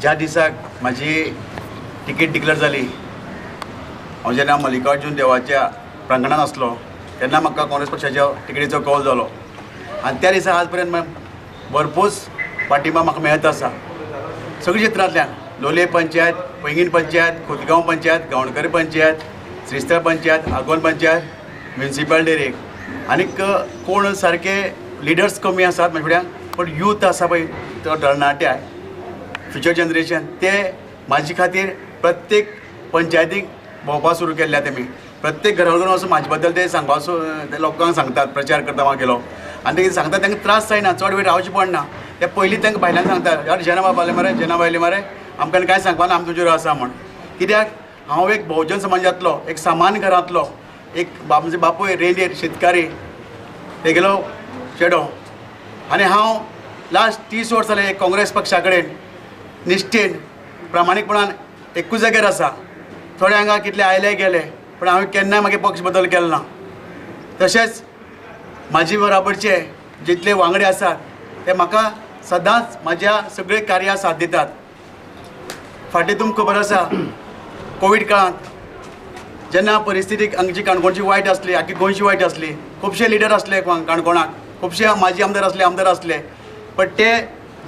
ज्या दिसाक म्हाजी तिकेट डिक्लेर जाली, हांव जेन्ना मल्लिकार्जून देवाच्या प्रांगणांत आसलो तेन्ना म्हाका काँग्रेस पक्षाच्या तिकेटीचो कॉल जालो आनी त्या दिसा आज पर्यंत भरपूर पाठिंबा म्हाका मेळत आसा सगळ्या क्षेत्रांतल्यान. लोलये पंचायत, पैंगीण पंचायत, खोतगांव पंचायत, गांवणकरी पंचायत, श्रीस्थळ पंचायत, आगोंद पंचायत, म्युनिसिपालिटी. आनीक कोण सारके लिडर्स कमी आसात म्हजे फुड्यान, पण यूथ आसा पळय, तो तरणाटे फ्युचर जनरेशन, ते म्हाजे खातीर प्रत्येक पंचायतीक भोंवपाक सुरू केल्ल्या. तेमी प्रत्येक घरा घरा वचून म्हाजे बद्दल ते सांगपाक ते लोकांक सांगतात, प्रचार करता मागेलो. आनी ते सांगता, तांकां त्रास जायना, चड वेळ रावचें पडना. ते पयलीं तांकां भायल्यान सांगता, यार जेना बाब आले मरे, जेना आयले मरे, आमकां कांय सांगपा ना, आमी तुजेर आसा म्हण. कित्याक हांव एक भोवजन समाजांतलो, एक सामान्य घरांतलो, एक म्हजो बापूय रेंदेर शेतकारी, तेगेलो चेडो आनी हांव लास्ट 30 वर्सां जालें एक काँग्रेस पक्षा कडेन निश्ठेन, प्रामाणीकपणान एकूच जाग्यार आसा. थोडे हांगा कितले आयले गेले, पूण हांवें केन्नाय मागीर पक्ष बदल केलो ना. तशेंच म्हाजे बराबरचे जितले वांगडी आसात ते म्हाका सदांच म्हाज्या सगळे कार्या साथ दितात. फाटीं तुमकां खबर आसा, कोवीड काळांत जेन्ना परिस्थिती हांगची काणकोणची वायट आसली, आख्खी गोंयची वायट आसली, खुबशे लिडर आसले काणकोणाक, खुबशे माजी आमदार आसले, आमदार आसले, पण ते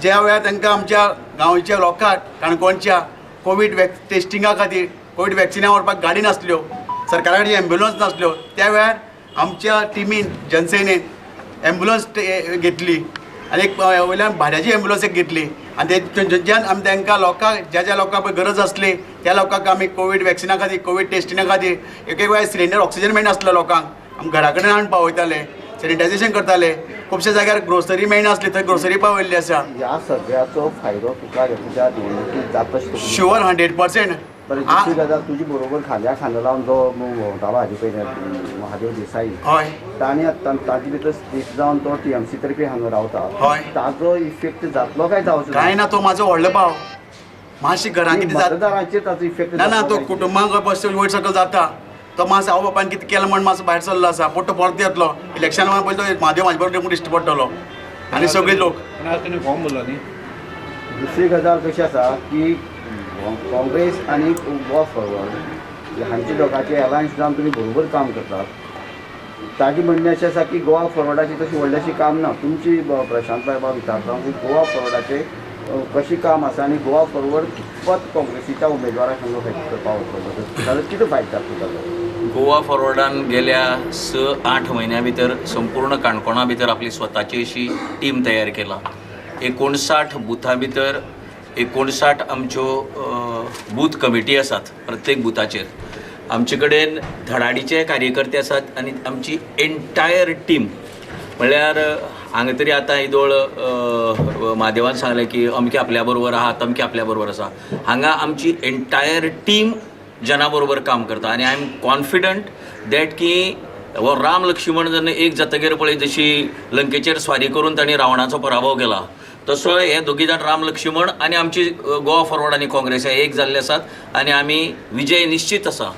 ज्या वेळार तांकां आमच्या गांवच्या लोकांक काणकोणच्या कोवीड टेस्टिंगा खातीर कोवीड वॅक्सिनां व्हरपाक गाडी नासल्यो, सरकारा कडेन एम्बुलन्स नासल्यो, त्या वेळार आमच्या टिमीन, जनसेनेन एम्बुलन्स घेतली आनी एक वयल्यान भाड्याची एम्बुलन्स एक घेतली आनी थंयच्यान आमी तांकां लोकांक, ज्या ज्या लोकांक पळय गरज आसली त्या लोकांक आमी कोवीड वॅक्सिना खातीर, कोवीड टेस्टिंगा खातीर, एक एक वेळार सिलिंडर ऑक्सिजन मेळनासलो लोकांक, आमी घरा कडेन हाडून पावयताले, सॅनिटायझेशन करताले. खुबश्या जाग्यार ग्रोसरी मेळनासली, थंय ग्रोसरी पावयल्ली आसा. ह्या सगळ्याचो फायदो तुका तुज्या निवडणुकीत जाता? शुअर, 100%. बरें, दुसरी गजाल, तुजी बरोबर खांद्या खांदो लावन जो भोंवतालो हाजे पयलीं महादेव देसाई, ताणी ताजे भितर स्प्लीट जावन तो टीएमसी तर्फे हांगा रावता. ताजो इफेक्ट जातलो काय जावचो? कांय ना, तो म्हाजो व्हडलो भाव. मातशी घरान कितें जाता, मतदारांचेर ताजो इफेक्ट? ना ना, तो कुटुंबांक बस वयर सकयल जाता. तो मातसो आवय बापायन कितें केलें म्हण मातसो भायर सरलो आसा, पूण तो परत येतलो इलेक्शना पयलीं. तो म्हादेव म्हाजे बरोबर दिश्टी पडटलो आनी सगळे लोक. फॉर्म भरलो न्ही. दुसरी गजाल कशी आसा की काँग्रेस आनी गोवा फॉरवर्ड हांचे दोगांचे अलायन्स जावन तुमी बरोबर काम करतात. ताजें म्हणणें अशें आसा की गोवा फॉरवर्डाची तशी व्हडलेंशें काम ना. तुमची प्रशांत बाबा विचारता की गोवा फॉरवर्डाचें कशें काम आसा आनी गोवा फॉरवर्ड कितपत काँग्रेसीच्या उमेदवाराक हांगा फायट करपाक वतलो, ताजो कितें फायदो जातलो ताजो? गोवा फॉरवर्डान गेल्या 6-8 म्हयन्या भितर संपूर्ण काणकोणा भितर आपली स्वताची अशी टीम तयार केला. 59 बुथां भितर 59 आमच्यो बूथ कमिटी आसात. प्रत्येक बुथाचेर आमचे कडेन धडाडीचे कार्यकर्ते आसात आनी आमची एंटायर टीम, म्हणल्यार हांगा तरी आतां येदोळ म्हादेवान सांगलें की अमके आपल्या बरोबर आहा, तमके आपल्या बरोबर आसा, हांगा आमची एंटायर टीम जना बरोबर काम करता आनी I am confident that की हो राम लक्ष्मण जेन्ना एक जातगीर पळय जशी लंकेचेर स्वारी करून तांणी रावणाचो पराभव केला, तसो हे दोगी जाण राम लक्ष्मण आनी आमची गोवा फॉरवर्ड आनी काँग्रेस हे एक जाल्ले आसात आनी आमी विजय निश्चीत आसा.